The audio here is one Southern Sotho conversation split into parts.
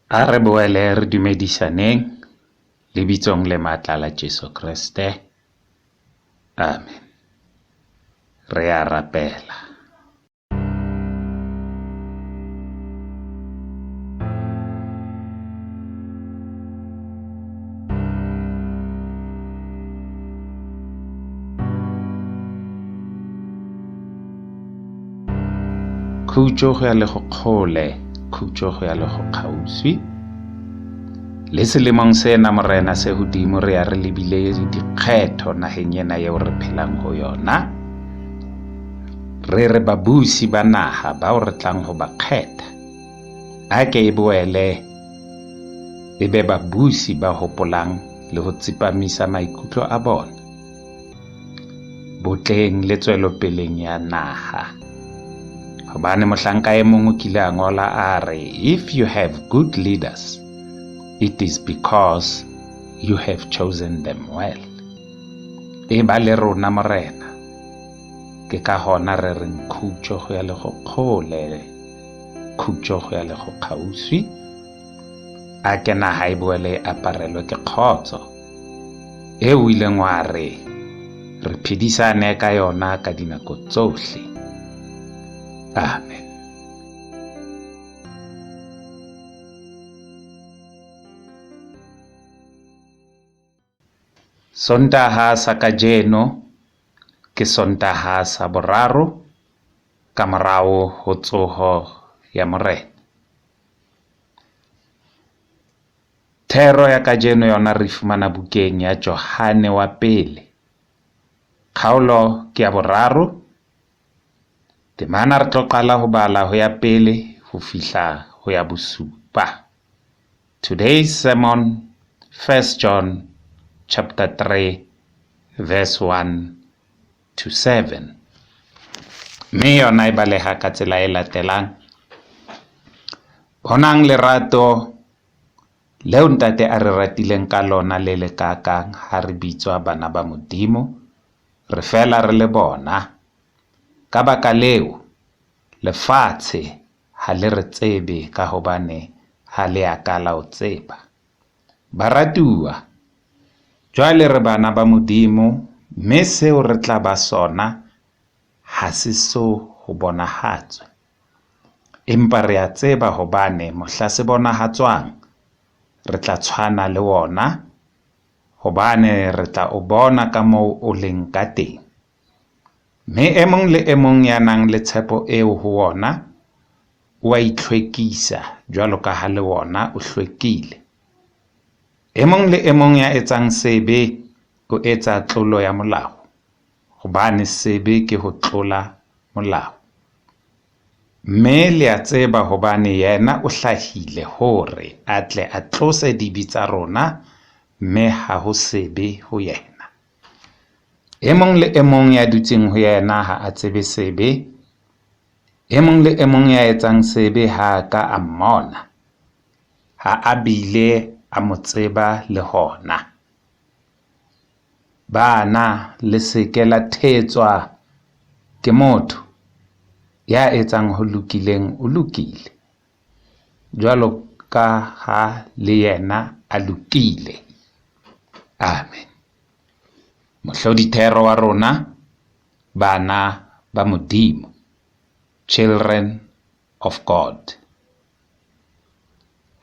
A re boele re dumedisaneng lebitsong le matla la Jesu Kreste. Amen. Re a rapela. Khutšo go ya le go kgole, khutšo go ya le go kgauswi. Le selemong sena Morena se hodimo re ya re lebile dikgetho naheng ena eo re phelang ho yona. Re re babusi ba naha bao re tlang ho ba kgetha, a ke e boele e be babusi ba hopolang le ho tsepamisa maikutlo a bona botleng le tswelopeleng ya naha. Hobane mohlanka e mong o kile a ngola a re, if you have good leaders, it is because you have chosen them well. E ba le rona Morena, ke ka hona re reng khutšo go ya le go kgole, khutšo go ya le go kgauswi. A ke naha e boele e aparelwe ke kgotso e o ileng wa re re phedisane ka yona ka dinako tsohle. Amen. Sontaha sa kajeno ke Sontaha sa boraro ka morao ho tsoho ya Morena. Thero ya kajeno yona re fumana bukeng ya Johane wa pele. Kgaolo ke ya boraro. Temana re tlo qala ho bala ho ya pele ho fihla ho ya bosupa. Today's sermon, 1 John chapter 3 verse 1 to 7. Mme yona e baleha ka tsela e latelang. Bonang lerato leo Ntate a re ratileng ka lona le le kakang ha re bitswa bana ba Modimo, re fela re le bona. Ka baka leo, lefatshe ha le re tsebe ka hobane ha le a ka la o tseba. Baratuwa, jwale re bana ba Modimo, mme seo re tla ba sona ha se so ho bonahatswe. Empa re a tseba hobane mohla se bonahatswang, re tla tshwana le wona, hobane re tla o bona ka moo o leng ka teng. Mme e mong le e mong ya nang le tshepo eo ho wona, o a itlhwekisa jwalo ka ha le wona o hlwekile. E mong le e mong ya etsang sebe o etsa tlolo ya molao, hobane sebe ke ho tlola molao. Mme le a tseba hobane yena o hlahile hore a tle a tlose dibe tsa rona, mme ha ho sebe ho yena. E mong le e mong ya dutseng ho yena ha a tsebe sebe. E mong le e mong ya etsang sebe ha a ka a mmona, ha a bile a mo tseba le hona. Bana, le se ke la thetswa ke motho. Ya etsang ho lokileng o lokile, jwalo ka ha le yena a lokile. Amen. Mohlodithero wa rona, bana ba Modimo, children of God.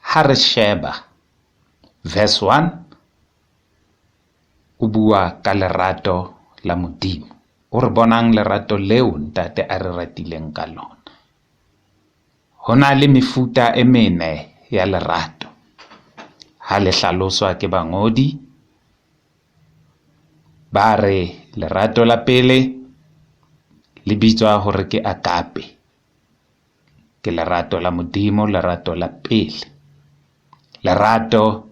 Ha re sheba verse 1 o bua ka lerato la Modimo. O re bonang lerato leo Ntate a re ratileng ka lona. Ho na le mefuta e mene ya lerato. Ha le hlaloswa ke bangodi, ba re lerato la pele le bitswa hore ke agape. Ke lerato la Modimo, lerato la pele. Lerato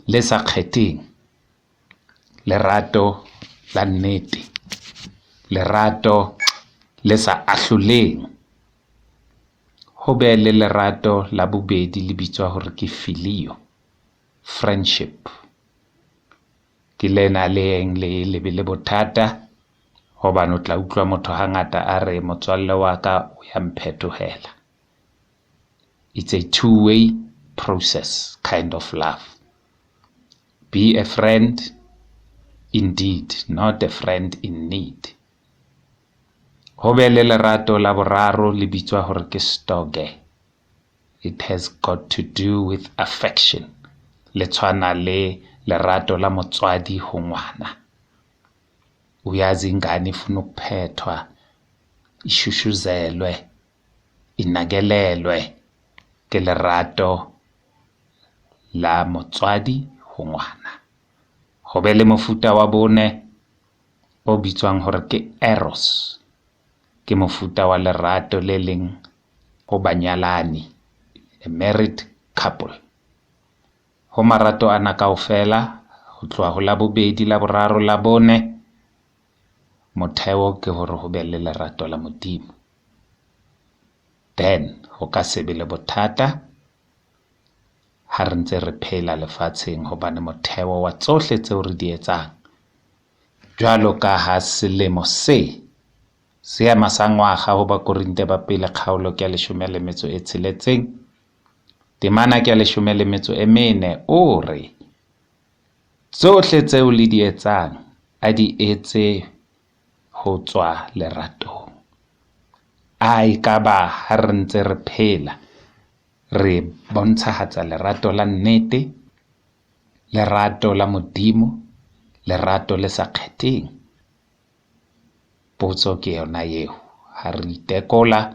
le sa kgetheng, lerato la nnete, lerato le sa ahloleng. Ho be le lerato la bobedi le bitswa hore ke filio, friendship. Ke lena le yeng le le be le bothata hobane o tla utlwa motho hangata a re motswalle wa ka o ya mphetohela. It's a two-way process kind of love. Be a friend indeed, not a friend in need. Ho be le lerato la boraro le bitswa hore ke storge. It has got to do with affection. Le tshwana le lerato la motswadi ho ngwana. Uyazi ingane ifuna ukuphethwa, ishushuzelwe, inakelelwe. Ke lerato la motswadi ho ngwana. Ho be le mofuta wa bone o bitswang hore ke eros. Ke mofuta wa lerato le leng ho banyalani, a married couple. Ho marato ana kaofela, ho tloha ho la bobedi, la boraro, la bone, motheo ke hore ho be le lerato la Modimo. Then ho ka se be le bothata ha re ntse re phela lefatsheng, hobane motheo wa tsohle tseo re di etsang, jwalo ka ha selemo se seema sa ngwaga ho Bakorinte ba pele kgaolo ke ya 16, temana ke ya 14, o re tsohle tseo le di etsang a di etse ho tswa leratong. A ekaba ha re ntse re phela re bontshahatsa lerato la nnete, lerato la Modimo, lerato le sa kgetheng? Potso ke yona eo. Ha re itekola,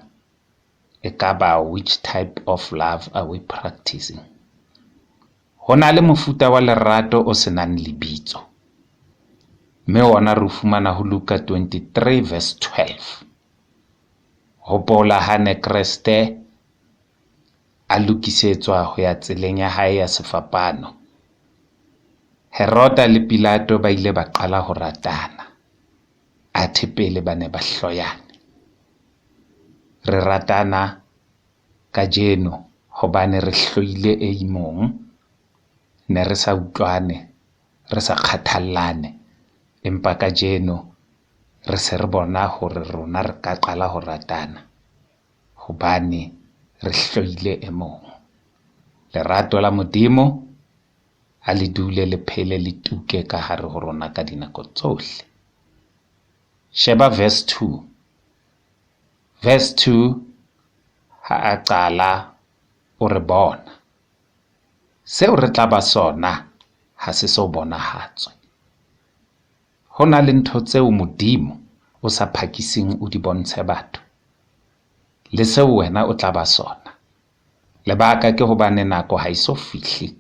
ekaba which type of love are we practicing? Ho na le mofuta wa lerato o se nang lebitso, mme ona re o fumana ho Luka 23 verse 12. Hopola ha ne Kreste a lokisetswa ho ya tseleng ya hae ya sefapano, Heroda le Pilato ba ile ba qala ho ratana, athe pele ba ne ba hloyane. Re ratana kajeno hobane re hloile e mong, ne re sa utlwane, re sa kgathallane, empa kajeno re se re bona hore rona re ka qala ho ratana hobane re hloile e mong. Lerato la Modimo ha le dule le phele le tuke ka hare ho rona ka dinako tsohle. Sheba verse 2. Verse 2 ha a qala o re bona. Seo re tla ba sona ha se so bonahatswe. Ho na le ntho tseo Modimo o sa phakising o di bontshe batho, le seo wena o tla ba sona. Lebaka ke hobane nako ha e so fihle.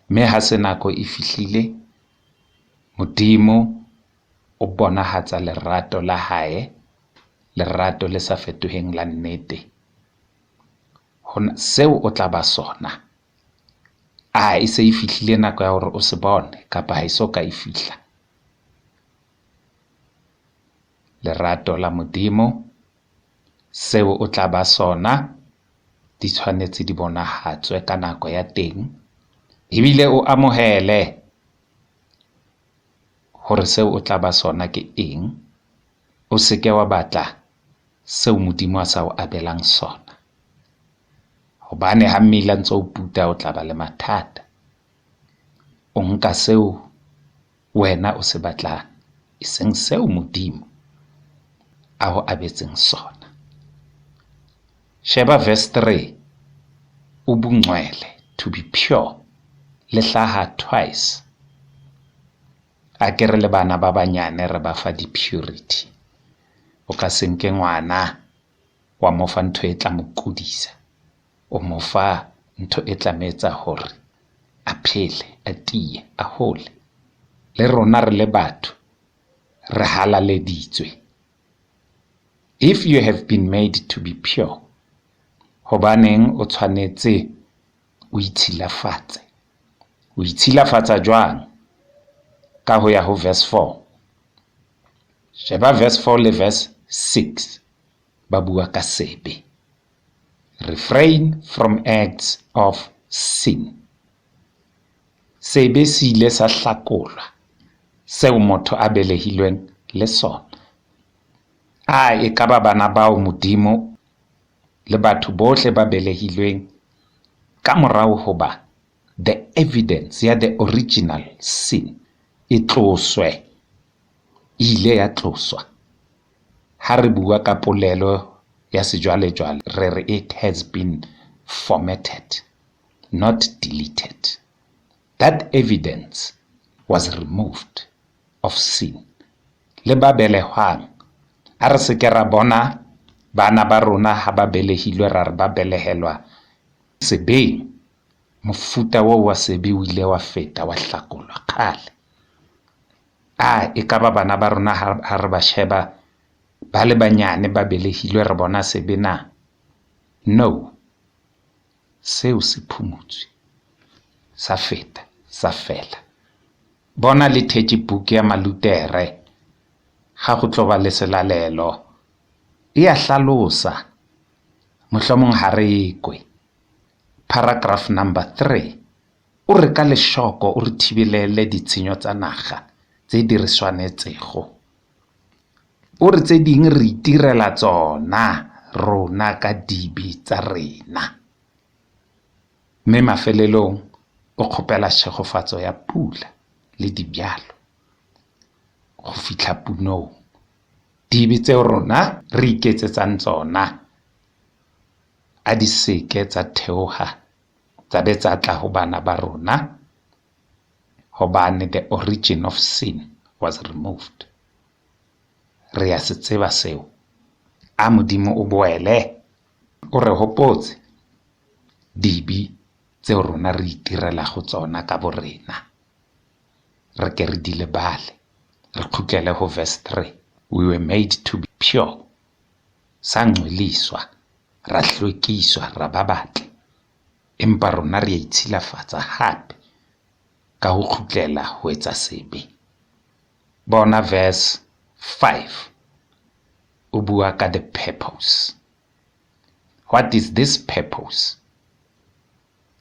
Mme ha se nako e fihlile, Modimo o bonahatsa lerato la hae, lerato le sa fetoheng la nnete. Seo o tla ba sona, a e se e fihlile nako ya hore o se bone kapa ha e so ka e fihla. Lerato la Modimo, seo o tla ba sona, di tshwanetse di bonahatswe ka nako ya teng, ebile o amohele hore seo o tla ba sona ke eng. O se ke wa batla seo Modimo a sa o abelang sona, hobane ha mmila ntse o puta o tla ba le mathata. O nka seo wena o se batlang, e seng seo Modimo a ho abetseng sona. Sheba verse 3. Ubungcwele, to be pure, le hlaha twice. A ke re le bana ba banyane re ba fa di-purity. O ka se nke ngwana wa mo fa ntho e tla mo kudisa, o mo fa ntho e tla mo etsa hore a phele, a tiye, a hole. Le rona re le batho re halaleditswe. If you have been made to be pure, hobaneng o tshwanetse o itshilafatse? O itshilafatsa jwang? Ka ho ya ho verse 4. Sheba verse 4 le verse 6. Ba bua ka sebe. Refrain from acts of sin. Sebe se ile sa hlakolwa, seo motho a belehilweng le sona. A ekaba bana bao Modimo Le batho bohle ba belehilweng ka morao hoba the evidence ya the original sin e tloswe, e ile ya tloswa. Ha re bua ka polelo ya sejwalejwale re re it has been formatted, not deleted. That evidence was removed of sin. Le ba belehwang, a re se ke ra bona bana ba rona ha ba belehilwe ra re ba belehelwa sebeng. Mofuta oo wa sebe o ile wa feta wa hlakolwa kgale. A ekaba bana ba rona ha re ba sheba ba le banyane ba belehilwe re bona sebe na? No. Seo se phumutswe, sa feta, sa fela. Bona le thetše book ya Malutere ga go tlo ba le selalelo. E a hlalosa, mohlomong ha re e kwe. Paragraph number 3 o re ka lešoko o re thibelele ditshenyo tsa naga tse di re swanetšego. O re tse ding re itirela tsona rona ka dibe tsa rena. Mme mafelelong o kgopela tšhegofatšo ya pula le dibjalo go fihla punong. Dibe tseo rona re iketsetsang tsona a di seke tsa theoha tsa be tsa tla ho bana ba rona, hobane the origin of sin was removed. Re ya se tseba seo. A Modimo o boele o re hopotse dibe tseo rona re itirelago tsona ka borena. Re ke re di lebale. Re kgutlele ho verse 3. We were made to be pure. Sa ngcweliswa, ra hlwekiswa, ra ba batle. Empa rona re a itshilafatsa hape ka ho kgutlela ho etsa sebe. Bona verse 5. O bua ka the purpose. What is this purpose?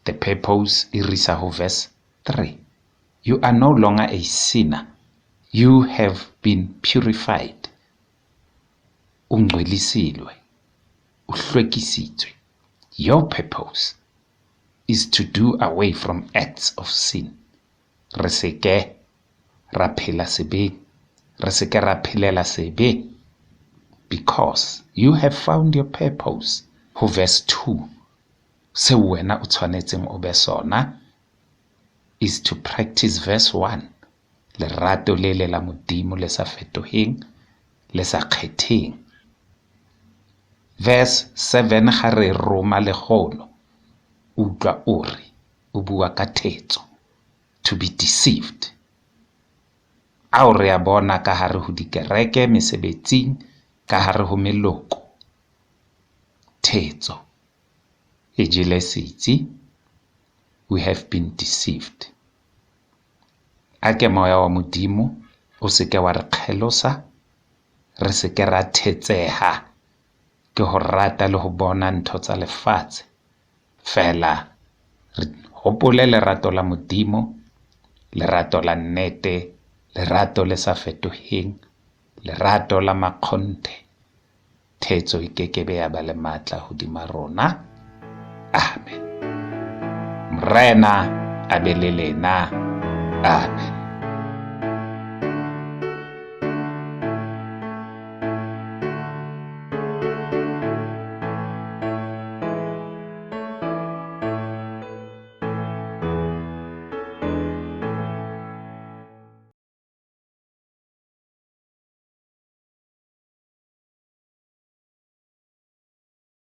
The purpose e re isa ho verse 3. You are no longer a sinner. You have been purified. O ngcwelisilwe. O hlwekisitswe. Your purpose is to do away from acts of sin. Re se ke ra phela sebeng. Re se ke ra phelela sebe. Because you have found your purpose. Ho verse 2. Seo wena o tshwanetseng o be sona is to practice verse 1. Lerato lele la Modimo le sa fetoheng, le sa kgetheng. Verse 7 ga re roma lekgono, utlwa o re, o bua ka thetso, to be deceived. Ao re a bona ka hare ho dikereke, mesebetsing, ka hare ho meloko. Thetso e jele setsi. We have been deceived. A ke moya wa Modimo o se ke wa re kgelosa, re se ke ra thetseha ke ho rata le ho bona ntho tsa lefatshe. Fela re hopole lerato la Modimo, lerato la nnete, lerato le sa fetoheng, lerato la makgonthe. Thetso e kekebe ya ba le matla hodima rona. Amen. Morena a be le lena. Amen.